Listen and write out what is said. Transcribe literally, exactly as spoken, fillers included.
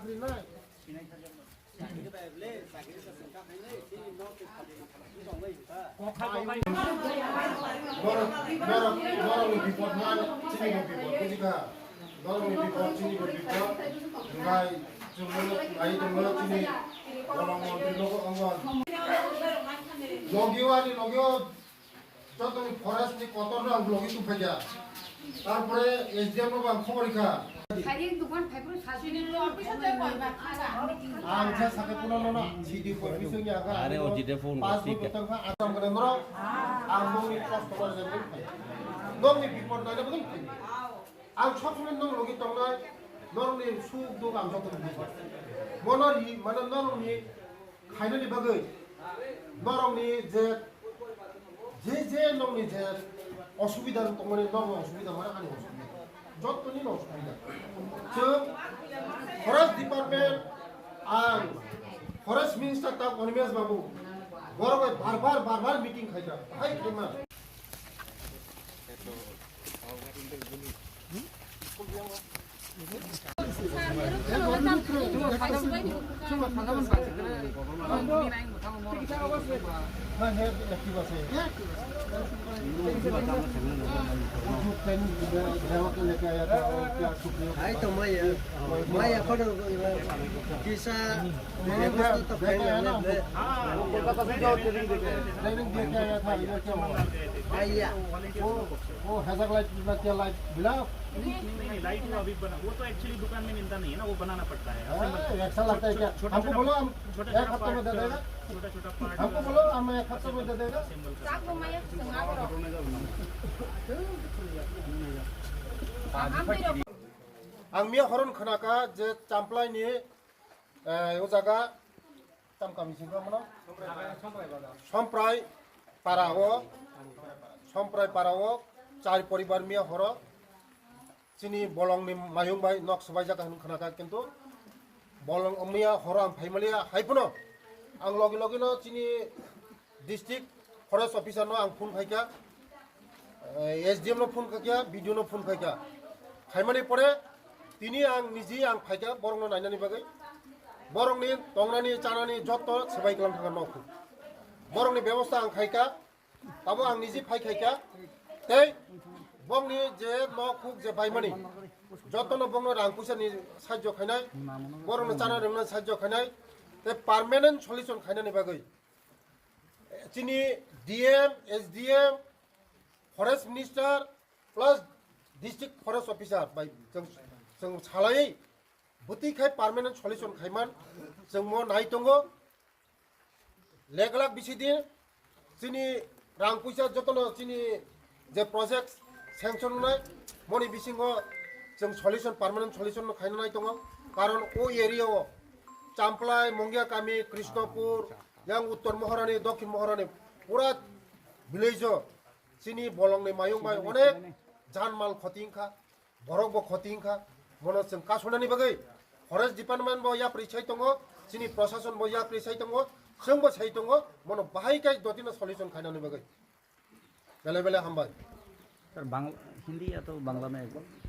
Norok, norok, norokni bipod ma chini bo bipod, bujikha? Norokni bipod chini bo bipod. Nai chwngno nai tongno chini bolong montri nogo ongwan. Logio ani logio jotoni forest ni kotor no ang logi tong phaikha. Tarpore S D M no bo ang khobor rikha. Hari dukan phaiphuru sasini lo office te koi ba khaga. Ang je sake puno no na C D office ni aga. Are o jide phone pas ko bojor tang kha asam gane norok. Ang nongni customer je nong phai. Nongni bipod nai nong phai. Ang sob somoi nong logi tongnai. Norokni suk duk ang joto bujikha. Mono ri mane norokni khainani bagwi norokni je, je, je nokni je osubida tongmani, nokni osubida mane ani osubida, jottoni no osubida. Chwng forest department, ang forest minister tak Animesh Babu, borok bai bar bar, bar bar meeting khaikha, hai khaima. भाई तो मैं, मैं यहाँ पर किसा वो कोलकाता से जाओ, ट्रेनिंग दे के आया था, इधर क्या हुआ? आइया। वो, वो हेजर लाइट ना क्या लाइट मिला? नहीं, नहीं, लाइट वो अभी बना, वो तो एक्चुअली दुकान में मिलता नहीं है ना, वो बनाना पड़ता है। हाँ, ऐसा लगता है क्या? हमको बोलो, हम एक हफ्ते में दे देगा। छोटा छोटा पार्ट। हमको बोलो, हम एक हफ्ते में दे देगा। Ang miya horon khwnakha je Champlai ni, eh, o jaga Tam kami singkha mano? Somprai para o, Somprai para o, char poribar miya horo chini bolong ni mayung bai nok swbaijak hinwi khwnakha, kintu bolong miya horo ang phaimaliya, hai phano ang logi logi no chini district forest officer no ang phone khaikha, eh, S D M no phone khaikha, B D O no phone khaikha. Khaimani pore tini ang niji ang phaikha borok no nainani bagwi. Borokni tongnani, chanani jotto swbai kwlang thangkha nok. Borokni bebosta ang khaikha, tabo ang niji phai khaikha. Tei bongni je nok huk je baimani, jottono bongno rang puisani sajjo khainai, borokno chana rwngnani sajjo khainai, tei permanent solution khainani bagwi chini D M, S D M, forest minister plus district forest officer bai chwng, chwng salai bwtwi khai permanent solution khaiman chwng mo nai tongo. Leglak bisi di chini rang puisa jotono chini je project sanction wngnai moni bisingo chwng solution, permanent solution no khaina nai tongo. Karon o area o Champlai, Mongia kami, Krishnapur, yang Uttor Moharani, Dokhin Moharani, pura village o chini bolongni mayung bai onek janmal khoti wngkha, borok bo khoti wngkha, bono chwng kasunani bagwi forest department bo yapri sai tongo, chini prosason bo yapri sai tongo, chwng bo sai tongo, bono bahai kai dotino solution khainani bagwi. Bele bele hambai. Sir, Bang-, Hindi ya to Bangla mein hai?